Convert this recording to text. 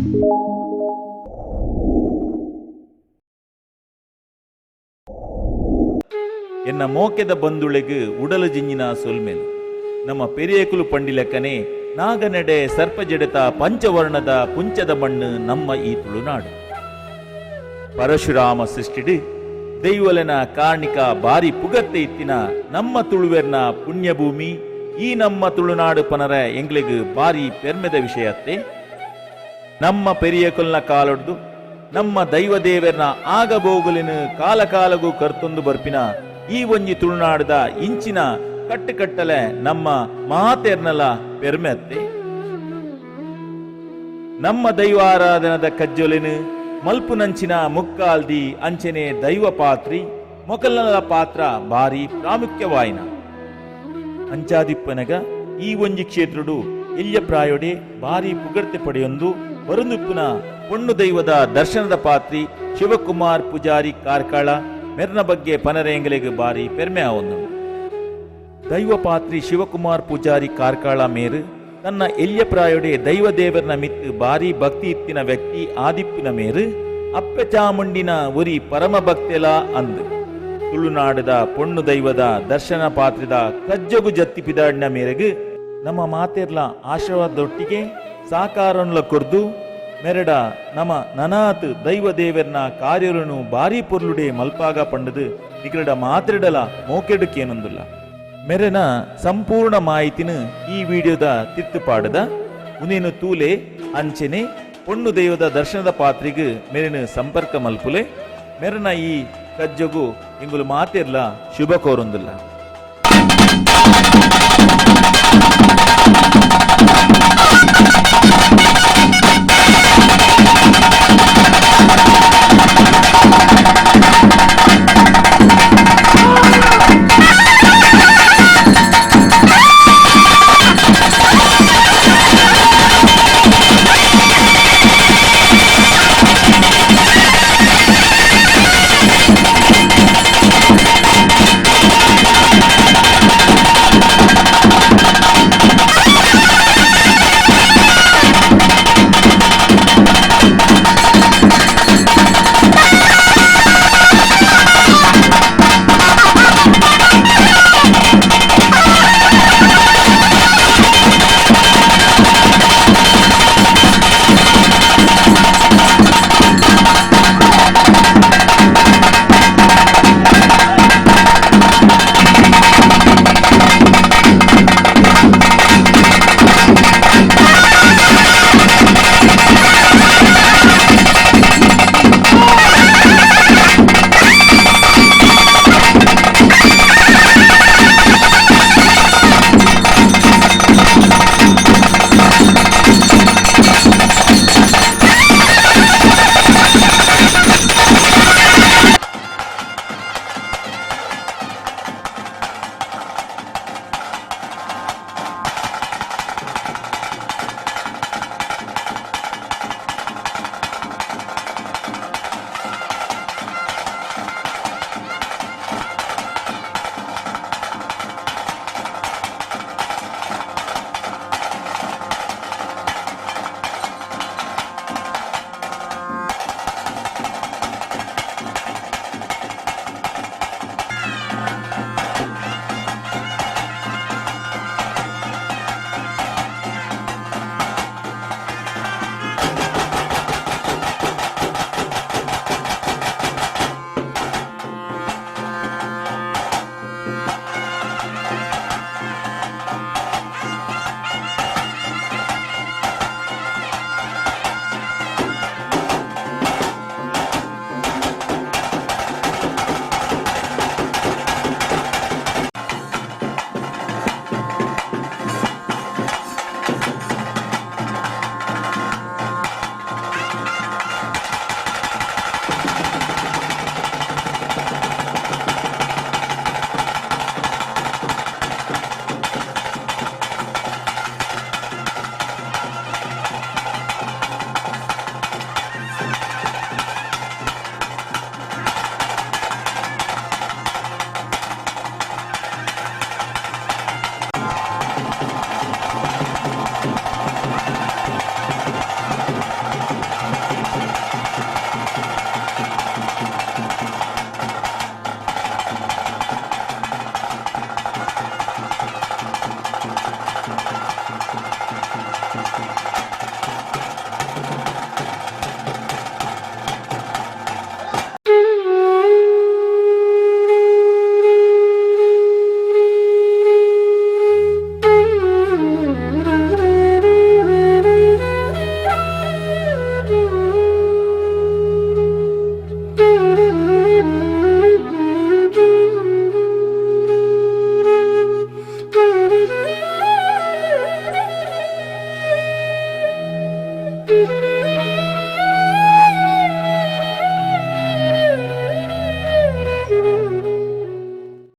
ಎನ್ನ ಮೋಕೆದ ಬಂಧುಳೆಗ್ ಉಡಲು ಜಿಂಜಿನ ಸೊಲ್ಮೆಲು. ನಮ್ಮ ಪೆರಿಯಕುಲು ಪಂಡಿಲೆಕ್ಕನೆ ನಾಗನೆಡೆ ಸರ್ಪಜಡೆತ ಪಂಚವರ್ಣದ ಪುಂಚದ ಮಣ್ಣು ನಮ್ಮ ಈ ತುಳುನಾಡು. ಪರಶುರಾಮ ಸೃಷ್ಟಿಡ್ ದೈವಲೆನ ಕಾರ್ಣಿಕ ಬಾರಿ ಪುಗರ್ತೆ ಇತ್ತಿನ ನಮ್ಮ ತುಳುವೆರ್ನ ಪುಣ್ಯಭೂಮಿ ಈ ನಮ್ಮ ತುಳುನಾಡು ಪನರ ಎಂಕ್ಲೆಗ್ ಬಾರಿ ಪೆರ್ಮೆದ ವಿಷಯ ಅತ್ತೆ. ನಮ್ಮ ಪೆರಿಯಕುಲ್ನ ಕಾಲೊಡ್ದು ನಮ್ಮ ದೈವ ದೇವೆರ್ನ ಆಗಬೋಗುಲೆನ್ ಕಾಲ ಕಾಲಗು ಕರ್ತೊಂದು ಬರ್ಪಿನ ಈ ಒಂಜಿ ತುಳುನಾಡುದ ಇಂಚಿನ ಕಟ್ಟುಕಟ್ಟಲೆ ನಮ್ಮ ಮಾತೆರ್ನಲ ಪೆರ್ಮೆ ಅತ್ತೆ. ನಮ್ಮ ದೈವಾರಾಧನದ ಕಜ್ಜೊಲೆನ್ ಮಲ್ಪುನಂಚಿನ ಮುಕ್ಕಾಲ್ದಿ ಅಂಚನೆ ದೈವ ಪಾತ್ರಿ ಮೊಕಲ್ನಲ ಪಾತ್ರ ಬಾರಿ ಪ್ರಾಮುಖ್ಯವಾಯಿನ. ಅಂಚಾದಿಪ್ಪನಗ ಈ ಒಂಜಿ ಕ್ಷೇತ್ರಡು ಎಲ್ಯ ಪ್ರಾಯೊಡೆ ಬಾರಿ ಪುಗರ್ತೆ ಪಡೆಯೊಂದು ಬರೊಂದುಪ್ಪುನ ಪೊಣ್ಣು ದೈವದ ದರ್ಶನದ ಪಾತ್ರಿ ಶಿವಕುಮಾರ್ ಪೂಜಾರಿ ಕಾರ್ಕಳ ಮೆರ್ನ ಬಗ್ಗೆ ಪನರೆ ಎಂಗ್ಲೆಗ್ ಬಾರಿ ಪೆರ್ಮೆ ಆವೊಂದುಂಡು. ದೈವ ಪಾತ್ರಿ ಶಿವಕುಮಾರ್ ಪೂಜಾರಿ ಕಾರ್ಕಳ ಮೇರು ತನ್ನ ಎಲ್ಯ ಪ್ರಾಯೊಡೆ ದೈವ ದೇವರ್ನ ಮಿತ್ತ್ ಬಾರಿ ಭಕ್ತಿ ಇತ್ತಿನ ವ್ಯಕ್ತಿ ಆದಿಪ್ಪುನ ಮೇರು ಅಪ್ಪೆ ಚಾಮುಂಡಿನ ಒರಿ ಪರಮ ಭಕ್ತೆಲ ಅಂದ್. ತುಳುನಾಡದ ಪೊಣ್ಣು ದೈವದ ದರ್ಶನ ಪಾತ್ರಿದ ಕಜ್ಜೊಗು ಜತ್ತಿ ಪಿದಾಡಿನ ಮೇರೆಗ್ ನಮ್ಮ ಮಾತೆರ್ಲ ಆಶೀರ್ವಾದದೊಟ್ಟಿಗೆ ಸಾಕಾರನ್ಲ ಕೊರ್ದು ಮೆರಡ ನಮ ನನಾತ್ ದೈವ ದೇವೆರ್ನ ಕಾರ್ಯೊಲೆನು ಬಾರಿ ಪೊರ್ಲುಡೆ ಮಲ್ಪಾಗ ಪಂಡುದು ನಿಕಲೆಡ ಮಾತೆರ್ಡಲ ಮೋಕೆಡ್ ಕೇನೊಂದುಲ್ಲ. ಮೆರೆನ ಸಂಪೂರ್ಣ ಮಾಹಿತಿನ್ ಈ ವಿಡಿಯೋದ ತಿರ್ತ್ ಪಾಡುದ. ಉಂದೆನ್ ತೂಲೆ ಅಂಚೆನೆ ಪೊಣ್ಣು ದೈವದ ದರ್ಶನದ ಪಾತ್ರಿಗ್ ಮೆರೆನ್ ಸಂಪರ್ಕ ಮಲ್ಪುಲೆ. ಮೆರೆನ ಈ ಕಜ್ಜೊಗು ಎಂಗುಲು ಮಾತೆರ್ಲ ಶುಭ ಕೋರೊಂದುಲ್ಲ.